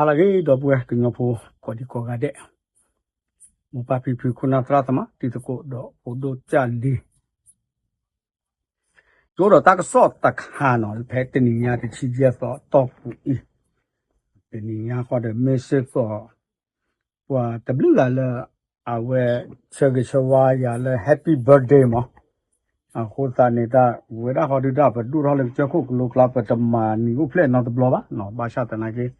ဟါလၢအဂ့ၤ ဒီပုၢ်ဝဲၢ်ကညီဖိ ကိးဒံကိးဂၤဒဲး, မိၢ်ပၢ်ဖံဖု ခိၣ်နၢ်သရၣ်သမါ တံၤသကိးဒီးဖိဒိၣ်ကၢ်လံၤ, ယအိၣ်ဒီးတၢ်ကစီၣ်တခါနီၤ ဖဲတနံၤညါတဆံယဲၢ်သီတီၢ်ပူၤအံၤ, တနံၤညါဃီဒီးမ့ၢ်စ့ၢ်ကီး ပှၤတဘျုးဂၤလၢ အဝဲဆၢဂ့ၤဆၢဝါယၤလၢ Happy Birthday မး, အဃိသတးန့ၣ်တၢ်ဝဲဒၣ်ဃီဒုဒၣ် ပဒိၣ်ထီၣ်လၢကစၢၢ်ခိၣ်ကလိကျါ ပတမၤနံၤအိၣ်ဖျဲၣ်နီတဘျီဘၣ်နီၤ, ဘၣ်ဆၣ်သနာ်က့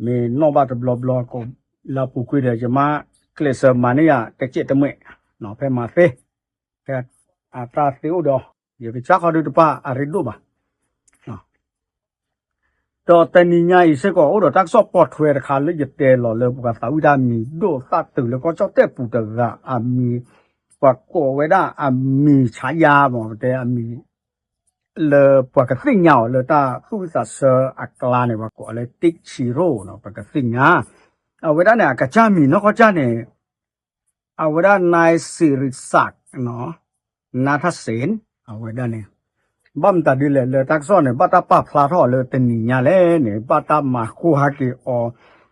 မ့ၢ်နီၣ်ဘၣ်တဘျီဘျီ ကိးလၢအပူၤကွံာ်ဒီး ယမါကျဲးစၢးမၤန့ၢ်ယၤတကဲးတမှဲးနီၤ, ဖဲမၤသ့, ဖဲအတၢ်သ့အိၣ်ဒီး ယကစၢ်ဃီဒုတပၢ်အရ့ဒိၣ်ဘၣ်. ဒီးတနံၤညါအံၤစ့ၢ်ကီး အိၣ်ဒီးတၢ်ကစီၣ်ပိာ်ထွဲတခါလၢယတဲလီၤလၢပှၤသးဝံၣ်တၢ်မံၤဒိၣ်သၣ်တုၤလၢကီၢ်ကၠီၣ်တဲၣ်ပူၤတဂၤအမံၤ, ပှၤကိးဝဲဒၣ်အမံၤဆါယါမး ပတဲအမံၤ လၢပှၤကသ့ၣ်ညါအီၤလၢတၢ်သူၣ်ဝံၣ်သးဆၢအကျါန့ၣ် ပှၤကိးလၢ တ့ၢ်ဆံရိၣ်နီၤ ပကသ့ၣ်ညါ, အဝဲဒၣ်န့ၣ် အကစၢ်မံၤနီၢ်ကီၢ်ကၢ်န့ၣ် အဝဲဒၣ် နၢၣ်စံရံးစး နါထၣ်စ့ၣ် အဝဲဒၣ်န့ၣ် ဘၣ်မတၤဒ်လဲၣ်လၢတၢ်ကစီၣ်န့ၣ် ဘၣ်တၢ်ပာ်ဖျါထီၣ်အီၤလၢတနံၤညါလဲၣ်န့ၣ် ဘၣ်တၢ်မၤဃူဟးက့ၤအီၤ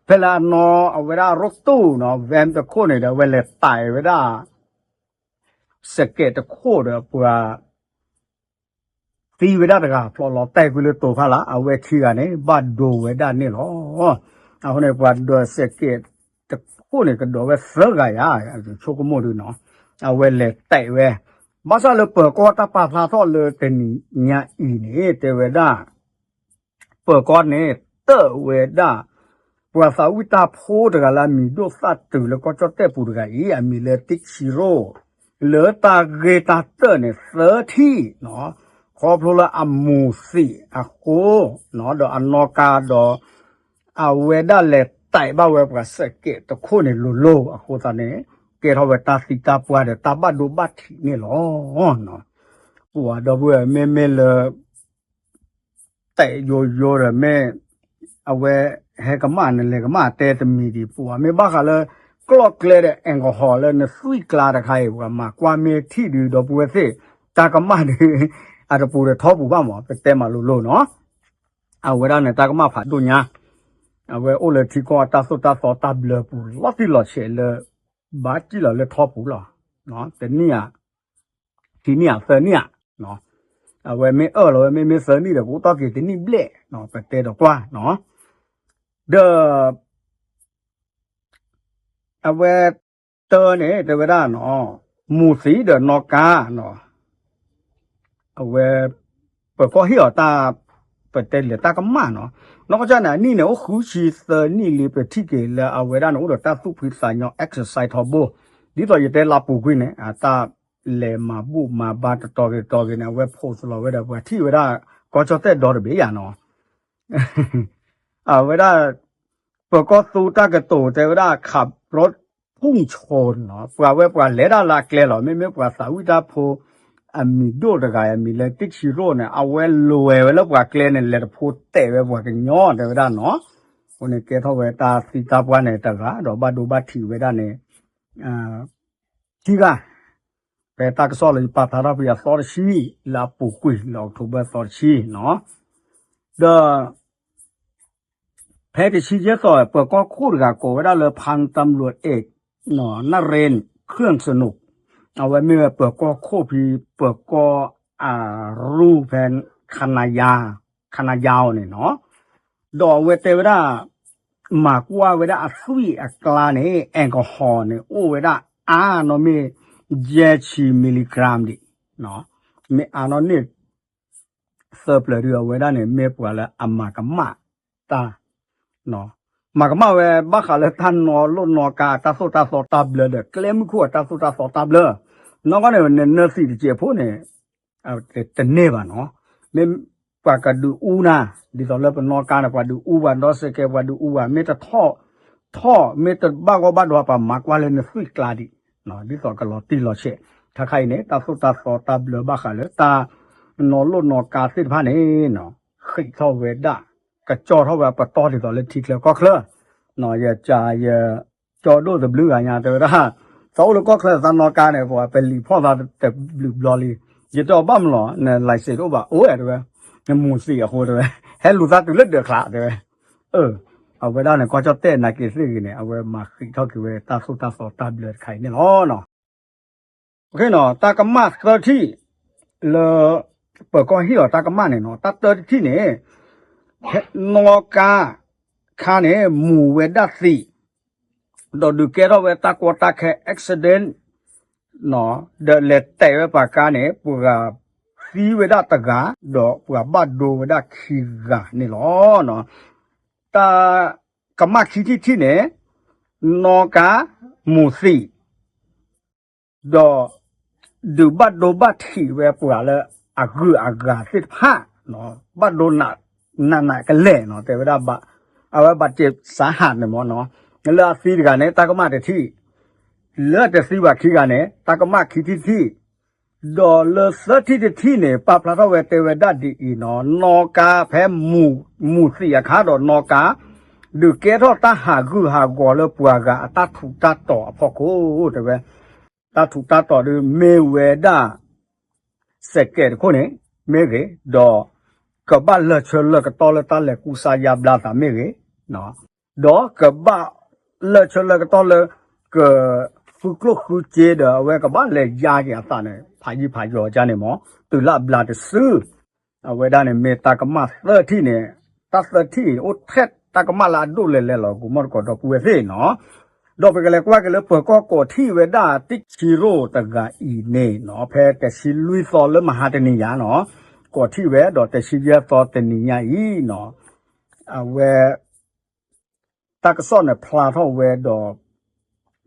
ဖဲလၢအနီၢ်အဝဲဒၣ်ရိၣ်တူၢ်နီၤ van တခိၣ်န့ၣ်ဒီး အဝဲလဲၤတဲာ်ဝဲဒၣ် စဲးကဲးတခိၣ်ဒီးပှၤ သံဝဲဒၣ်တဂၤ ဖျိးလီၤတဲာ်ကွံာ်လၢတိၤဖးလၢ် အဝဲခံဂၤန့ၣ် ဘၣ်ဒိဝဲဒၣ်န့ၣ်လီၤ. အဃိန့ၣ် ပှၤဒိးစဲးကဲးတခိၣ်န့ၣ် ကဒိးဝဲသၢဂၤယါ ဆိကမိၣ်ဒုနီၤ အဝဲလဲၤတဲာ်ဝဲ ဘၣ်ဆၣ်လၢပၢၤကီၢ်တၢ်ပာ်ဖျါထီၣ်လၢတနံၤညါအံၤန့ၣ် တဲဝဲဒၣ် ပၢၤကီၢ်န့ၣ် တၢၣ်ဝဲဒၣ် ပှၤသးဝံၣ်တၢ်ဖိတဂၤလၢအမံၤဒိၣ်သၣ်တုၤလၢကီၢ်ကၠီၣ်တဲၣ်ပူၤတဂၤအံၤ အမံၤလၢ တ့ၢ်ဆံရိၣ် လၢတၢ်ဂ့ၢ်တၢ်တၢၣ်န့ၣ် သၢထံၣ်နီၤ ခီဖျိလၢအမူၤသံးအဃိ ဒီးအနီၢ်ကါဒီး အဝဲဒၣ်လဲၤတဲာ်ဘၣ်ဝဲပှၤစဲးကဲးတခိၣ်န့ၣ်လိၤလိၤအဃိသတးန့ၣ် ကဲထီၣ်ဝဲတၢ်သံတၢ်ပှၢ်ဒီးတၢ်ဘၣ်ဒိဘၣ်ထံးန့ၣ်လီၤ. ပှၤဒီပုၢ်ဝဲၢ် မ့မ့ၢ်လၢ တဲာ်ယိယိဒီးမ့ၢ် အဝဲဟဲကမၣ်နလဲၤကမၣ်တဲတမံၤဒံး ပှၤမ့ၢ်ဘၣ်ဃးလၢ ကျီၣ်ကျဲဒီး alcohol လၢနသွံၣ်ကျါတခါအံၤ ပှၤမၤကွၢ်မ့ၢ်ထံၣ်ဒုး ဒီပုၢ်ဝဲၢ်သ့ၣ် တၢ်ကမၣ်ဒုး အတပူၤဒီးထီပူၤဘၣ်မး ပတဲမးလိၤလိၤနီၤ အဝဲဒၣ်န့ၣ် တၢ်ကမၣ်ဖးဒိၣ်ညါ အဝဲအိၣ်လၢထံကီၢ်အတၢ်သိၣ်တၢ်သီတၢ်ဘျၢပူၤ လီၤတံၢ်လီၤဆဲးလၢ ဘၣ်စံၣ်လီၤလၢထီပူၤလီၤ. တနံၣ်ဧါ ခံနံၣ်ဧါ သၢနံၣ်ဧါ အဝဲမ့ၢ်အၢၣ်လီၤဝဲ မ့မ့ၢ်သၢနံၣ်ဒီး ကအိၣ်တီၢ်က့ၤတနံၣ်ဘျဲၣ် ပတဲဒီးကွၢ်နီၤ ဒီး အဝဲတၢ်န့ၣ် တဲဝဲဒၣ်နီၤ မူၤသံးဒီးနီၢ်ကါနီၤ အဝဲ ပၢၤကီၢ်ဟ့ၣ်အီၤတၢ် ပတဲလဲၤတၢ်ကမၣ်နီၤ နီၢ်ကီၢ်ကၠီၣ်န့ၣ် အနံၣ်န့ၣ် အိၣ်ဃုဆံသၢနံၣ်လံ ပထံၣ်က့ၤလၢအဝဲဒၣ်န့ၣ် အိၣ်ဒီးတၢ်သူၣ်ဖှံသးညီ exercise ထီဘိ ဒ်သိးယတဲလၢပူၤကွံာ်န့ၣ် အတၢ်လဲၤမၤဘူၣ်မၤဘါတတီၤဂ့ၤတတီၤဂ့ၤန့ၣ် အဝဲ post လီၤဝဲဒီး ပှၤထံၣ်ဝဲဒၣ် ကီၢ်ကၠီၣ်တဲၣ်ဒီတဘ့ၣ်ယါနီၤ အဝဲဒၣ် ပၢၤကီၢ်သူတၢ်ကတိၤတဲဝဲဒၣ် ခးပရီဖူၣ်ဆိနီၤ ပှၤဝဲပှၤလဲၤဒၣ်လၢအကျဲလီၤ မ့မ့ၢ်ပှၤသးဝံၣ်တၢ်ဖိ အမံၤဒိၣ်တဂၤ အမံၤလၢတံၢ်ဆံရိၣ်န့ၣ် အဝဲလဲၤဝဲလၢပှၤကျဲန့ၣ် လဲၤတဖိတဲာ်ဝဲပှၤကညီတဲဝဲဒၣ်နီၤ အဃိန့ၣ်ကဲထီၣ်ဝဲတၢ်သံတၢ်ပှၢ်န့ၣ်တဂၤ ဒီးဘၣ်ဒိဘၣ်ထံးဝဲဒၣ်န့ၣ် ခံဂၤ ဖဲတၢ်ကစီၣ်လၢယပာ်ဖျါထီၣ်ဖဲအသီတဆံ လၢအပူၤကွံာ်လၢ October သီတဆံနီၤ ဒီး ဖဲတဆံယဲၢ်သီ ပၢၤကီၢ်ခိၣ်တဂၤကိးဝဲဒၣ်လၢ ဖၣ်တမ်လွဲၣ်အဲး နရ့ၣ် ခၢၣ်စနိး အဝဲမ့ၢ်ဝဲပၢၤကီၢ်ခိၣ်ဖဲ ပၢၤကီၢ်အရူၢ်ဖဲ ခနယါ ခနယါအီၤန့ၣ်နီၤ ဒီးအဝဲတဲဝဲဒၣ် မၤကွၢ်ဝဲဒၣ်အသွံၣ်အကျါန့ၣ် alcohol န့ၣ် အိၣ်ဝဲဒၣ်အါနီၢ်မ့ၢ် ယဲၢ်ဆံ milligram ဒံး မ့ၢ်အါနီၢ်န့ၢ် သၢပျၢၤဒုး အဝဲဒၣ်န့ၣ် မ့ၢ်ပှၤလၢအမၤကမၣ်တၢ် မၤကမၣ်ဝဲ ဘၣ်ဃးလၢတၢ်နီၣ်လိၣ်နီၣ်ကါ တၢ်သိၣ်တၢ်သီတၢ်ဘျၢဒီး ကျဲမုၢ်ခိၣ်အတၢ်သိၣ်တၢ်သီတၢ်ဘျၢ နီၢ်ကီၢ်န့ၣ် နနၢသံးတစဲးဖိန့ၣ် တန့ၢ်ဘၣ်နီၤ မ့ၢ်ပှၤကဒုးအူနၤ ဒ်သိးလၢပနီၣ်ကါန့ၣ် ပှၤဒုးအူ ပှၤဒီးစဲးကဲး ပှၤဒုးအူဘၣ် မ့ၢ်တထီၣ် ထီၣ် မ့ၢ်တဘၣ်ဂီၢ်ဘၣ်ဒွါ ပှၤမၤကွၢ်လၢနသွံၣ်ကျါဒံး ဒ်သိးကလီၤတံၢ်လီၤဆဲး ခါခါအံၤန့ၣ် တၢ်သိၣ်တၢ်သီတၢ်ဘျၢဘၣ်ဃးလၢတၢ် နီၣ်လိၣ်နီၣ်ကါသ့ၣ်တဖၣ်န့ၣ် ဃံးထီၣ်ဝဲဒၣ် ကကၠီထီၣ်ဝဲပတီၢ်ဒ်သိးလၢထံချၢကီၢ်ချၢ ယက ယ ကၠီဒိၣ်တဘျုးဂၤညါတဲဝဲဒၣ် သးအိၣ်လၢကီၢ်ချၢသးနီၣ်ကါန့ၣ် ပှၤပလံာ်ဖီၣ်သးတဘျုးဘျီလံ ယတဲအီၤဘၣ်မလီၤ န license တအိၣ်ဘၣ်အိၣ်တဲဝဲ နမူၤသံးအဃိတဲဝဲ ဟဲလူၤသးတုၤလၢဒၢးချးတဲဝဲ အၢ အဝဲဒၣ်န့ၣ် ကီၢ်ကၠီၣ်တဲၣ်နာ်က့သ့ၣ်ဂ့ၤန့ၣ် အဝဲမၤဃံးထီၣ်က့ၤဝဲတၢ်သိၣ်တၢ်သီတၢ်ဘျၢတခါအံၤန့ၣ်လီၤ. တၢ်ကမၣ်သၢထံၣ် လၢ ပၢၤကီၢ်ဟ့ၣ်အီၤတၢ်ကမၣ်န့ၣ်နီၤ တၢ်တၢတထံၣ်န့ၣ် နီၣ်ကါ ခါန့ၣ် မူၤဝဲဒၣ်သံး ဒီးဒုးကဲထီၣ်ဝဲတၢ်ကီတၢ်ခဲ accident ဒီးလဲၤတဲာ်ဝဲပှၤကါန့ၣ် ပှၤသံဝဲဒၣ်တဂၤ ဒီးပှၤဘၣ်ဒိဝဲဒၣ်ခံဂၤန့ၣ်လီၤ. တၢ်ကမၣ်ခံထံၣ်တထံၣ်န့ၣ် နီၣ်ကါ မူၤသံး ဒီး ဒုးဘၣ်ဒိဘၣ်ထံးဝဲပှၤလၢအဂုၤအဂၤသ့ၣ်တဖၣ် ဘၣ်ဒိနးနးကလဲာ်နီၤ တဲဝဲဒၣ် အဝဲဘၣ်တ့ၢ်စးဟးန့ၣ်မ့ၢ်နီၤ လၢအသံတဂၤန့ၣ် တၢ်ကမၣ်တထံၣ် လၢတသံဘၣ်ခံဂၤန့ၣ် တၢ်ကမၣ်ခံထံၣ်တထံၣ် ဒီးလၢသၢထံၣ်တထံၣ်န့ၣ် ပာ်ဖျါထီၣ်ဝဲတဲဝဲဒၣ်ဒ်အံၤနီၤ နီၣ်ကါဖဲမူၤ မူၤသံးအခါဒီးနီၣ်ကါ ဒုးကဲထီၣ်တၢ်ဟးဂူာ်ဟးဂီၤလၢပှၤဂၤအတၢ်ထူးတၢ်တီၤအဖီခိၣ် တဲဝဲ တၢ်ထူးတၢ်တီၤဒုးမ့ၢ်ဝဲဒၣ် စဲးကဲးတခိၣ်န့ၣ် မ့ၢ်ဂ့ၤ, ဒီး ကဘၣ်လၢၢ်ဆၢလၢၢ်ကတီၢ်လၢတၢ်လဲၤကူစါယါဘျါသးမ့ၢ်ဂ့ၤ, ဒီးကဘၣ်လၢၢ်ဆၢလၢၢ်ကတီၢ်လၢ က ဃုကျိၣ်ဃုစ့ဒီး အဝဲကဘၣ်လဲၤယါက့ၤအသးန့ၣ် ဖးယံာ်ဖးယီၤကန့ၣ်မ့ၢ် တုၤလၢအဘျါတစု အဝဲဒၣ်န့ၣ်မ့ၢ်တၢ်ကမၣ်သၢထံၣ်န့ၣ်, တၢ်သၢထံၣ် အိၣ်ထဲတၢ်ကမၣ်လၢအဒိၣ်လဲၣ်လဲၣ်လီၤ ကိးမီၣ်တကိးဒီပုၢ်ဝဲၢ်သ့ၣ်နီၤ. ဒီးပကလဲၤကွၢ်က့ၤလၢပၢၤကီၢ်ကိးထံၣ်ဝဲဒၣ်တံၢ်ဆံရိၣ်တဂၤအံၤန့ၣ်နီၤ, ဖဲတဆံလွံၢ်သီလၢမဟါတနံၤညါနီၤ, ကိးထံၣ်ဝဲဒီးတဆံယဲၢ်သီတနံၤညါအံၤနီၤ, အဝဲ တၢ်ကစီၣ်န့ၣ်ဖျါထီၣ်ဝဲဒီး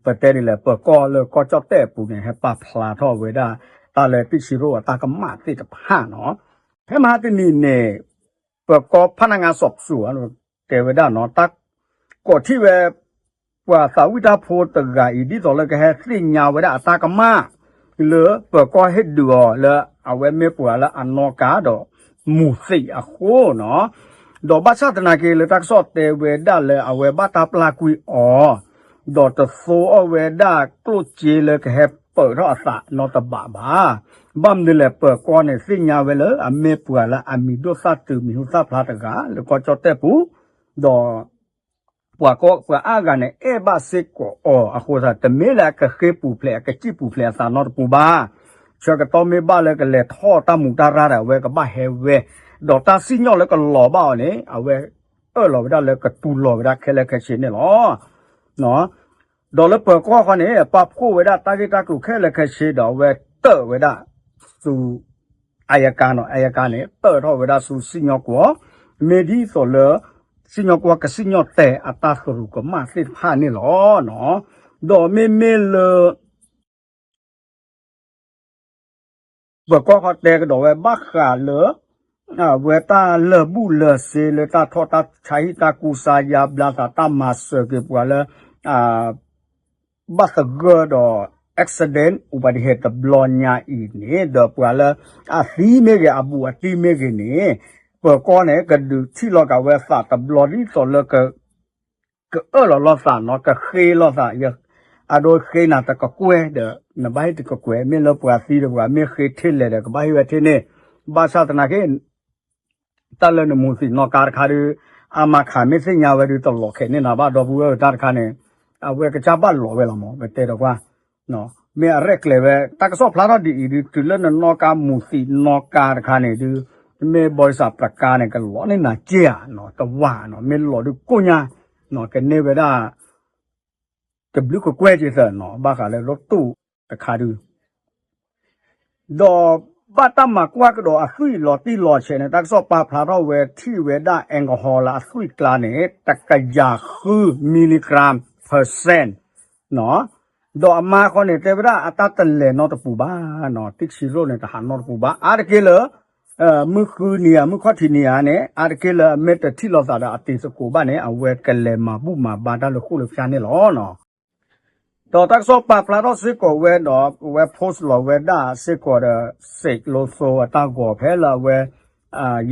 ပတဲဒ်လဲၣ် ပၢၤကီၢ်လၢကီၢ်ကၠီၣ်တဲၣ်အပူၤန့ၣ် ဟဲပာ်ဖျါထီၣ်ဝဲဒၣ် တၢ်လၢတံၢ်ဆံရိၣ်အတၢ်ကမၣ်သ့ၣ်တဖၣ်နီၤ. ဖဲမဟါတနံၤန့ၣ် ပၢၤကီၢ်ဖးနါငါစီၤပစူၤ တဲဝဲဒၣ်နီၤ, တၢ် ကိးထံၣ်ဝဲ ပှၤသးဝံၣ်တၢ်ဖိတဂၤအံၤ ဒ်သိးလၢကဟဲသ့ၣ်ညါဝဲဒၣ်အတၢ်ကမၣ် လၢပၢၤကီၢ်ဟ့ၣ်ဒုးအီၤလၢ အဝဲမ့ၢ်ပှၤလၢအနီၣ်ကါဒီး မူၤသံးအဃိနီၤ. ဒီးဘၣ်ဆၣ်သနာ်က့လၢတၢ်ကစီၣ်တဲဝဲဒၣ်လၢအဝဲဘၣ်တၢ်ပျၢ်ကွံာ်အီၤ ဒီးတသိအီၣ်ဝဲဒၣ်ကျိၣ်စ့လၢကဟဲပၢၤထီၣ်အသးနီတဘးဘၣ်. ဘၣ်မနုၤလဲၣ် ပၢၤကီၢ်န့ၣ်သ့ၣ်ညါဝဲလၢအမ့ၢ်ပှၤလၢအမံၤဒိၣ်သၣ်တုၤမံၤဟူသၣ်ဖျါတဂၤလၢကီၢ်ကၠီၣ်တဲၣ်ပူၤ, ဒီး ပှၤကီၢ်ပှၤအါဂၤန့ၣ် အဲၣ်ဘၣ်စ့ၢ်ကီးအီၤအဃိသတး တမ့ၢ်လၢအကဃ့ပူၤဖျဲး အကစံၣ်ပူၤဖျဲးအသးနီတပူၤဘၣ်. ဆၢကတီၢ်မ့ၢ်ဘၣ်လၢကလဲၤထီၣ်တၢ်မူးတၢ်ရၢ်ဒီး အဝဲကဘၣ်ဟဲဝဲ, ဒီးတၢ်စံၣ်ညီၣ်လၢကလီၤဘၣ်အီၤန့ၣ် အဝဲအၢၣ်လီၤဝဲဒၣ်လၢကတူၢ်လိာ်ဝဲဒၣ်ခဲလၢာ်ခဲဆ့န့ၣ်လီၤ. ဒီးလၢပၢၤကီၢ်ဃီန့ၣ် ပာ်ဖှိၣ်ဝဲဒၣ်တၢ်ဂ့ၢ်တၢ်ကျိၤခဲလၢာ်ခဲဆ့ဒီး အဝဲတၢၣ်ဝဲဒၣ်ဆူ အယကါနီၤ, အယကါန့ၣ် တၢၣ်ထီၣ်ဝဲဒၣ်ဆူစံၣ်ညီၣ်ကွီၢ်, မ့ၢ်ဒ်သိးလၢ စံၣ်ညီၣ်ကွီၢ်ကစံၣ်ညီၣ်တဲာ်အတၢ်သရူးကမၣ်သ့ၣ်တဖၣ်န့ၣ်လီၤ. ဒီးမ့မ့ၢ်လၢ ပၢၤကီၢ်ဃီတဲကဒီးဝဲဘၣ်ဃးလၢ အဝဲတၢ်လၢာ်ဘူၣ်လၢာ်စ့လၢတၢ်ထီၣ်တၢ်ဆါဟံၣ်တၢ်ကူစါယါဘျါသးတၢ်မၤစၢၤက့ၤပှၤလၢ ဘၣ်သဂၢၢ်ဒီး accident ဥပဒိဟ့တဘျီညါအံၤန့ၣ် ဒီးပှၤလၢအသံမ့ၢ်ဂ့ၤ အဘူးအတံၢ်မ့ၢ်ဂ့ၤန့ၣ် ပၢၤကီၢ်န့ၣ် ကဒုးထံၣ်လိာ်က့ၤဝဲသးတဘျီဒ်သိးလၢ ကအၢၣ်လီၤလိာ်သးနီၤ ကဃ့လိာ်သး အဒိဃ့နၤတကကွဲၢ်ဒီး နဘၣ်ဟ့ၣ်တကကွဲၢ် မ့ၢ်လၢပှၤသံဒီးပှၤမ့ၢ်ဃ့ထ့ၣ်လဲၣ်ဒီး ကဘၣ်ဟ့ၣ်ဝဲထ့ၣ်န့ၣ် ဘၣ်ဆၣ်သနာ်က့ တၢ်လၢနမူၤသံးနီၣ်ကါတခါဒုး အမၤခးမ့ၢ်သ့ၣ်ညါဝဲဒုးတလီၤခဲးန့ၢ်နၤဘၣ် ဒီပုၢ်ဝဲၢ်တၢ်တခါန့ၣ် အဝဲကစၢ်ဘၣ်လီၤဝဲလီၤမး ပတဲဒီးကွၢ် မ့ၢ်အရဲၣ်ကျဲၤဝဲ တၢ်ကစီၣ်ဖျါထီၣ်ဒ်အံၤဒုး တုၤလၢနနီၣ်ကါမူၤသံးနီၣ်ကါတခါန့ၣ်ဒုး မ့ၢ်ဘီၣ်စၣ်ပြကါန့ၣ် ကလီၤန့ၢ်နၤက့ဧါနီၤ တဝၢ်နီၤ မ့ၢ်လီၤဒုးကိၣ်ညါ ကန့ၢ်ဝဲဒၣ် တဘျုးကကွဲၢ်က့ၤသၢနီၤ ဘၣ်ဃးလၢလီၤတိၢ်တခါဒုး ဒီးဘၣ်တၢ်မၤကွၢ်ကဒီးအသွံၣ်လီၤတံၢ်လီၤဆဲးန့ၣ် တၢ်ကစီၣ်ပာ်ဖျါထီၣ်ဝဲထံၣ်ဝဲဒၣ် alcohol လၢအသွံၣ်ကျါန့ၣ် တကယၤဃု milligram per cent ဒီးအမါဃီန့ၣ် တဲဝဲဒၣ်အတၢ်တလဲၤနီတပူၤဘၣ်နီၤ တံၢ်ဆံရိၣ်န့ၣ် တဟးနီတပူၤဘၣ် အါတက့ၢ်လၢ မုၢ်ဃုနံၤဧါ မုၢ်ခီၣ်ထံးနံၤဧါန့ၣ် အါတက့ၢ်လၢအမ့ၢ်တထံၣ်လိာ်သးဒီးအတံၤသကိးဘၣ်န့ၣ် အဝဲကလဲၤမၤဘူၣ်မၤဘါတၢ်လၢဃိၣ်လၢဖၠါန့ၣ်လီၤ. ဒီးတၢ်ကစီၣ်ပာ်ဖျါထီၣ်စ့ၢ်ကီးဝဲဒီး အဝဲ post လီၤဝဲဒၣ်စ့ၢ်ကီးဒီး စံးလိၤစိအတၢ်ဂီၤဖဲလၢအဝဲ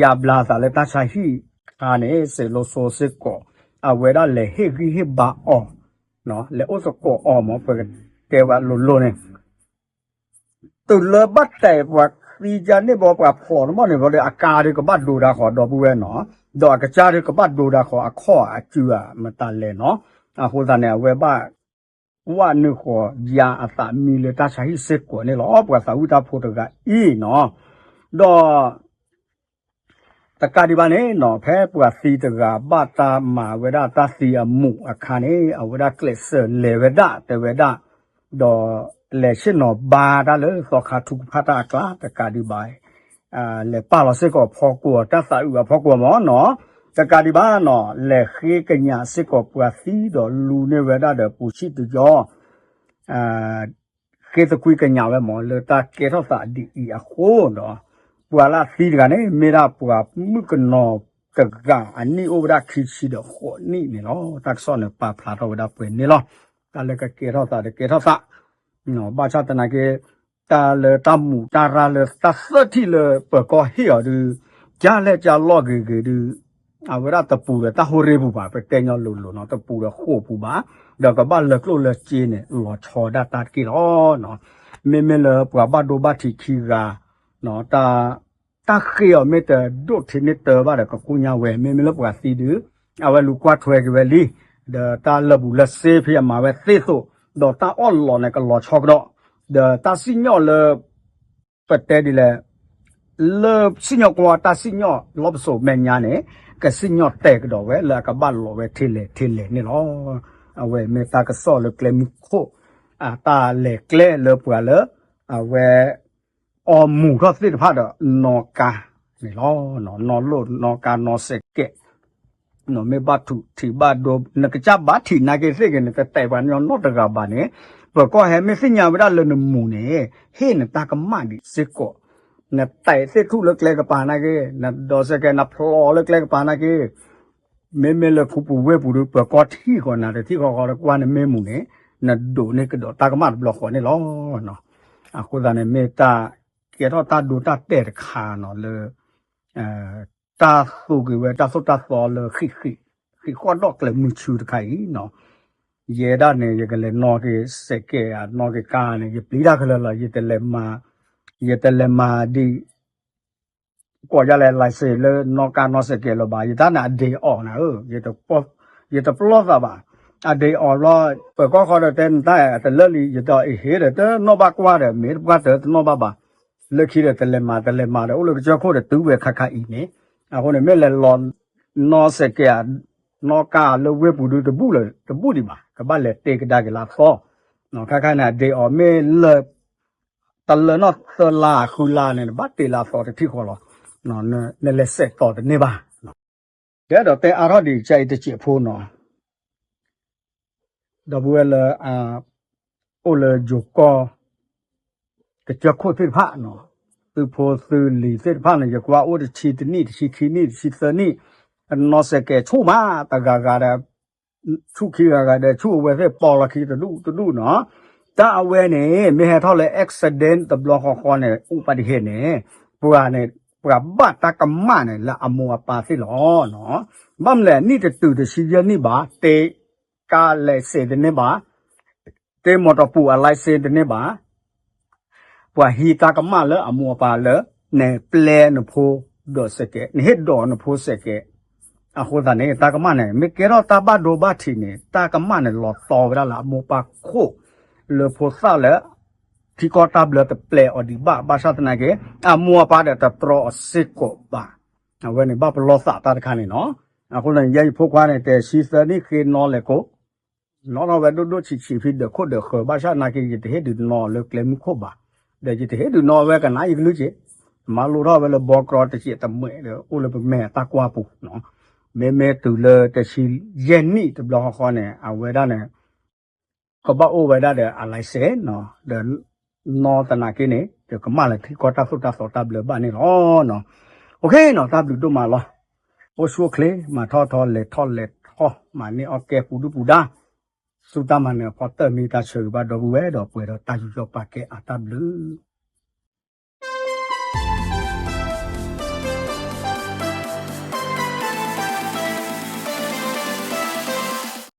ယါဘျါသးလၢတၢ်ဆါဟံၣ်အခါန့ၣ် စံးလိၤစိစ့ၢ်ကီး အဝဲဒၣ်လဲၤဟ့ၣ်ဂံၢ်ဟ့ၣ်ဘါအီၤ လဲၤအိၣ်သကိးအီၤမ့ၢ် ပကတဲဝဲလိၤလိၤန့ၣ် တုၤလၢဘၣ်တဲာ်ပှၤ သံကန့ၢ်ဘီပှၤဖျိးတဘီန့ၣ်ဘီဒီး အကါဒုးကဘၣ်ဒိတၢ်ဃီ ဒီပုၢ်ဝဲၢ်နီၤ, ဒီးအကစၢ်ဒုးကဘၣ်ဒိတၢ်ဃီ အခီၣ်အစုအမတၤလဲၣ်နီၤ. အဃိသတးန့ၣ် အဝဲဘၣ်ကွၢ်နုာ်ဃီၤယၤအသးမံလၢတၢ်ဆါဟံၣ်စ့ၢ်ကီးန့ၣ်လီၤ. ပှၤသးဝံၣ်တၢ်ဖိတဂၤအံၤနီၤ, ဒီး တကးဒံးဘၣ်န့ၣ်နီၤ, ဖဲပှၤသံတဂၤဘၣ်တၢ်မၤဝဲဒၣ်တၢ်သံအမူးအခါန့ၣ် အဝဲဒၣ်ကျဲးစၢးလဲၤဝဲဒၣ်တဲဝဲဒၣ်, ဒီးလဲၤဆ့ၣ်နီၤဘါတၢ်လၢသီခါထူကဖၣ်တၢ်အကျါ တကးဒံးဘၣ် လဲၤပာ်လီၤစ့ၢ်ကီးဖီကွီၤ တၢ်သးအုးအဖီကွီၤမ့ၢ်နီၤ, တကးဒံးဘၣ်နီၤ လဲၤဃ့ကညးစ့ၢ်ကီးပှၤသံဒီးလူန့ၢ်ဝဲဒၣ်ဒီး ပူၤဆံၣ်တယီ ဃ့သကွံာ်ကညးဝဲမ့ၢ် လၢတၢ်ကဲထီၣ်သးဒ်အံၤအဃိဒီး ပှၤလၢအသံတဂၤန့ၣ် မ့ၢ်ဒၣ်ပှၤမုၣ်ကနီၤတဂၤအနံၣ်အိၣ်ဝဲဒၣ်ခံဆံဒီးဃိးနံၣ်န့ၣ်လီၤ. တၢ်ကစီၣ်န့ၣ် ပာ်ဖျါထီၣ်ဝဲဒၣ်ပှဲၤန့ၣ်လီၤ. တၢ်လၢကကဲထီၣ်သးဒီးကဲထီၣ်သး ဘၣ်ဆၣ်သနာ်က့ တၢ်လၢတၢ်မူးတၢ်ရၢ်လၢတၢ်သၢထံၣ်လၢပၢၤကီၢ်ဟ့ၣ်အီၤဒုး ကၢ်လဲၢ်ကၢ်လီၢ်ဂ့ၤဂ့ၤဒုး အဝဲဒၣ်တပူၤဒီးတၢ်ဟိရ့ပူၤဘၣ် ပတဲညီလိၤလိၤနီၤ, တပူၤဒီးဃိာ်ပူၤဘၣ်, ဒီးကဘၣ်လၢကျိၣ်လၢစ့န့ၣ် လီၤဆီဒၣ်တၢ်တက့ၢ်လီၤ. မ့မ့ၢ်လၢပှၤဘၣ်ဒိဘၣ်ထံးခံဂၤ တၢ်ဃ့အီၤမ့ၢ်တဒိၣ်ထံးန့ၢ်တၢဘၣ်ဒီး ကကူၣ်ညါဝဲ, မ့မ့ၢ်လၢပှၤသံဒုး အဝဲလူၤကွၢ်ထွဲက့ၤဝဲလံ, ဒီးတၢ်လၢာ်ဘူၣ်လၢာ်စ့ဖဲအမၤဝဲသ့ၣ်သိး, ဒီးတၢ်အီၣ်လီးန့ၣ် ကလီၤဆီကဒီး, ဒီးတၢ်စံၣ်ညီၣ်လၢ ပတဲဒ်လဲၣ်, လၢစံၣ်ညီၣ်ကွီၢ်တၢ်စံၣ်ညီၣ်လီၤပစိာ်မဲာ်ညါန့ၣ် ကစံၣ်ညီၣ်တဲာ်ကဒီးဝဲလၢအကဘၣ်လီၤဝဲထဲလဲၣ်ထဲလဲၣ်န့ၣ်လီၤ. အဝဲမ့ၢ်တၢ်ကစီၣ်လၢကျဲမုၢ်ခိၣ် အတၢ်လဲၤကျဲလၢပှၤလၢ အဝဲ အီၣ်မူးထီၣ်သ့ၣ်တဖၣ်ဒီးနီၣ်ကါန့ၣ်လီၤ. နီၣ်လိၣ်နီၣ်ကါနီၣ်စဲးကဲး မ့ၢ်ဘၣ်ထူးထံးဘၣ်ဒိ နကစၢ်ဘၣ်ထံးနာ်က့သ့ၣ်ဂ့ၤ နတတဲပှၤကညီနီတဂၤဘၣ်န့ၣ်, ပၢၤကီၢ်ဟဲမ့ၢ်သ့ၣ်ညါဝဲဒၣ်လၢနမူးန့ၣ် ဟ့ၣ်နတၢ်ကမၣ်ဒံးစ့ၢ်ကီး, နတဲသ့ၣ်ထူၣ်လၢကျဲကပၤနာ်က့, နဒိးစဲးကဲး နဖျိးလၢကျဲကပၤနာ်က့, မ့မ့ၢ်လၢခူပူၤဝ့ၢ်ပူၤဒုး ပၢၤကီၢ်ထံၣ်ဃီနၤတထံၣ်ဃီဃီလၢကွၢ်နမ့ၢ်မူးန့ၣ်, နဒိးန့ၢ်ကဒီးတၢ်ကမၣ်တဘျီဃီန့ၣ်လီၤ. အဃိသတးန့ၣ် မ့ၢ်တၢ်ကဲထီၣ်တၢ်ဒိတၢ်တဲာ်တခါနီၤလၢ တၢ်သူက့ၤဝဲတၢ်သိၣ်တၢ်သီလၢ ဃံးဃီၣ်ဒီးကျဲမုၢ်ဆူတခါအံၤနီၤ, ယဲဒၣ်န့ၣ် ယကလဲၤနီၣ်က့ၤစဲးကဲးဧါ နီၣ်က့ၤကါန့ၣ် ယပျံၤတၢ်ခဲလၢာ်လီၤ. ယတလဲၤမၤ, ယတလဲၤမၤဒံး ကိးယၤလဲၣ် license လၢနီၣ်ကါနီၣ်စဲးကဲးလၢၤဘၣ်. ယတၢ်န့ၣ် အဒ့အီၣ်နၤဧၢ, ယတပလီၢ်သးဘၣ်. အဒ့အီၣ်ဘျီ ပၢၤကီၢ်ဃီဒီးတဲနတၢ်တလၢလံ, ယတအ့ၣ်ဟ့ဒီး တနီၣ်ဘၣ်ကွၢ်ဒီး မ့ၢ်တပှၢ်တၢတနီၣ်ဘၣ်ဘၣ်. လၢခံဒီးတလဲၤမၤ တလဲၤမၤဒီး အိၣ်လၢကစၢၢ်ခိၣ်ဒီးတုၤဝဲခါခါအံၤန့ၣ်, အဃိန့ၣ် မ့ၢ်လဲၤလီၤ နီၣ်စဲးကဲး နီၣ်ကါလၢဝ့ၢ်ပူၤဒုး တဘူၣ်လၢၤ တဘူၣ်ဒံးဘၣ်, ကဘၣ်လဲၤတ့ကဒါက့ၤလၢအသီ, ခါခါန့ၣ် အဒ့အီၣ်မ့ၢ်လၢ တလၢနီၣ်သၢလါဃုလါန့ၣ် နဘၣ်တ့လၢအသီတထံၣ်ဃီလီၤ. နလဲၤစဲးတီၤတန့ၢ်ဘၣ်. ယအဲၣ်ဒိးတဲအါထီၣ်ဒံးကစၢ်အံၤတစဲးဖိနီၤ, ဒီပုၢ်ဝဲၢ်လၢ အိၣ်လၢယိၤကီၢ် ကစၢၢ်ခိၣ်သ့ၣ်တဖၣ်နီၤ, သုဖိသုလံၤသ့ၣ်တဖၣ်န့ၣ် ယကွၢ်အိၣ်တဆံတနံၣ် တဆံခံနံၣ် တဆံသၢနံၣ်, နီၣ်စဲးကဲးဆူၣ်မး တဂၤဂၤဒီး ဆူၣ်ခံဂၤဂၤဒီး ဆူၣ်အဝဲသ့ၣ်ပီလီၤခံတဒူၣ်တဒူၣ်နီၤ. တၢ်အဝဲန့ၣ် မ့ၢ်ဟဲထီၣ်လၢ accident တဘျီဃီဃီန့ၣ် ဥပဒေန့ၣ် ပှၤန့ၣ် ပှၤဘၣ်တၢ်ကမၣ်န့ၣ် လၢအမိၢ်အပၢ်သ့ၣ်လီၤ. ဘၣ်မနုၤလဲၣ် နံၣ်တတုၤတဆံယဲၢ်နံၣ်ဘၣ်, တ့ကါ license တန့ၢ်ဘၣ်, တ့မီၢ်တပူၤအ license တန့ၢ်ဘၣ်, ပှၤဟံးတၢ်ကမၣ်လၢအမိၢ်အပၢ်လၢ နပျဲနဖိဒိးစဲးကဲး, နဟ့ၣ်ဒိးနဖိစဲးကဲး, အဃိသတးန့ၣ် တၢ်ကမၣ်န့ၣ် မ့ၢ်ကဲထီၣ်တၢ်ဘၣ်ဒိဘၣ်ထံးန့ၣ် တၢ်ကမၣ်န့ၣ် လီၤတီဝဲဒၣ်လၢအမိၢ်ပၢ်ခိၣ် လၢဖိသၣ်လၢ ထံကီၢ်တၢ်ဘျၢတပျဲအီၤဒံးဘၣ်, ဘၣ်ဆၣ်သနာ်က့ အမိၢ်အပၢ်ဒီးတတြီအီၤစ့ၢ်ကီးဘၣ်. အဝဲန့ၣ်ဘၣ်ပလီၢ်သးတၢ်တခါန့ၣ်နီၤ. အဃိန့ၣ် ယဲယဖိခွါန့ၣ် တဆံသၢနံၣ်ဃ့နီၣ်လဲၤကိး နီၣ်ထီၣ်ဝဲဒိၣ်ဒိၣ်ဆံးဆံးဖဲဒၢးခိၣ်ဒၢးဃၢၤ ဘၣ်ဆၣ်သနာ်က့ ယတဟ့ၣ်ဒုးနီၣ်လၢကျဲမုၢ်ခိၣ်ဘၣ်, ဒီးယတဟ့ၣ်ဒုးနီၣ်ဝဲကနၣ်ယကလုၢ်က့ၤ, မၤလိထီၣ်ဝဲလၢဘီကြီတစဲးတမှဲးဒီး အိၣ်လၢပမဲာ်အတၢ်ကွၢ်ပူၤ, မ့မ့ၢ်တုၤလၢတဆံယဲၢ်နံၣ်တဘျီဃီဃီန့ၣ် အဝဲဒၣ်န့ၣ် ကဘၣ်အိၣ်ဝဲဒၣ်ဒီးအ license ဒီး နီၣ်သနာ်က့န့ၣ် ယကမၣ်လၢထံကီၢ်တၢ်သိၣ်တၢ်သီတၢ်ဘျၢဘၣ်န့ၣ်လီၤ. အိၣ်ခ့နီၤ တၢ်ဘျုးဒိၣ်မးလီၤ. အိၣ်ဆူၣ်အိၣ်ချ့ မၤထီၣ်ထီ လဲၤထီၣ်လဲၤထီ မၤန့ၢ်အီၣ်ကဲပူၤဒုၣ်ပူၤဒါ ဆူတၢ်မၤနၢၤအဖီတၢၢ်မ့ၢ်တၢ်ဆၢဂ့ၤဘၣ်ဒီပုၢ်ဝဲၢ်ဒီးပှဲၤဒီးတၢ်ယူးယီၣ်ပာ်ကဲအတၢ်ဘျုး